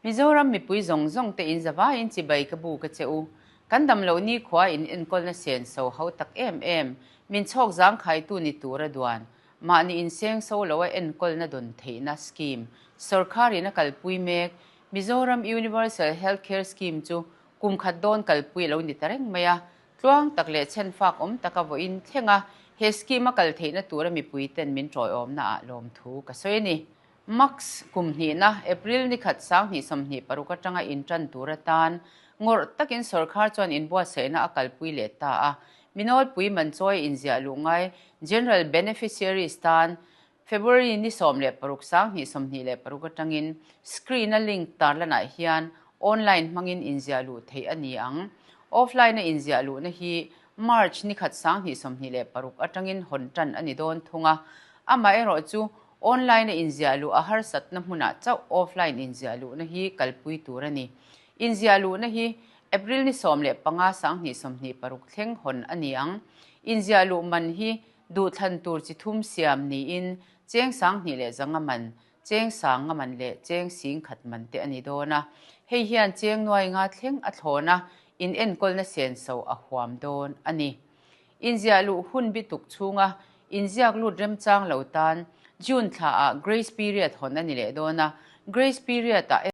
Mizoram mipui zawng zawng te in zavaiin chibai ka bu ka che u. Kan damloh nikhua in enkawlna senso ho tak em em, min chhawk zangkhaitu ni tura duan, mahni insengso loa enkawlna dawn theihna scheme sawrkharin a kalpui mek Mizoram Universal Health Care Scheme chu kum khat dawn kalpui a lo ni ta reng mai a. Tluang tak leh chhenfak awm taka vawiin thlenga he scheme a kal theihna tura mipuiten min tawiawmna ah lawmthu ka sawi a ni. Max kum hnihna, April ni khat 2026 atanga intan tur atan ngawrh takin sawrkhar chuan inbuatsaihna a kalpui leh ta a. Minawlpui manchawi inziah luh ngai General Beneficiaries tan February ni 16 2026 atangin screen-a link tarlanah hian online hmangin inziah luh theih a ni ang. Offline-a inziah luhna hi March ni khat 2026 atangin hawn tan a ni dawn thung a. Amaherawh chu Online-a inziah luh a harsatna hmunah chauh offline inziah luhna hi kalpui tur a ni. Inziah luhna hi April ni 15 2026 thleng hawn a ni ang. Inziah luh man hi duhthlan tur chi thum siam niin cheng 2500 man, cheng 5000 man leh cheng 10,000 man te a ni dawn a. Hei hian cheng nuai nga thleng a thlawn a, inenkawlna senso a huam dawn a ni. Inziah luh hun bituk chhunga inziak lut remchang lo tan June thlaah grace period hawn a ni leh dawn a, grace period-ah.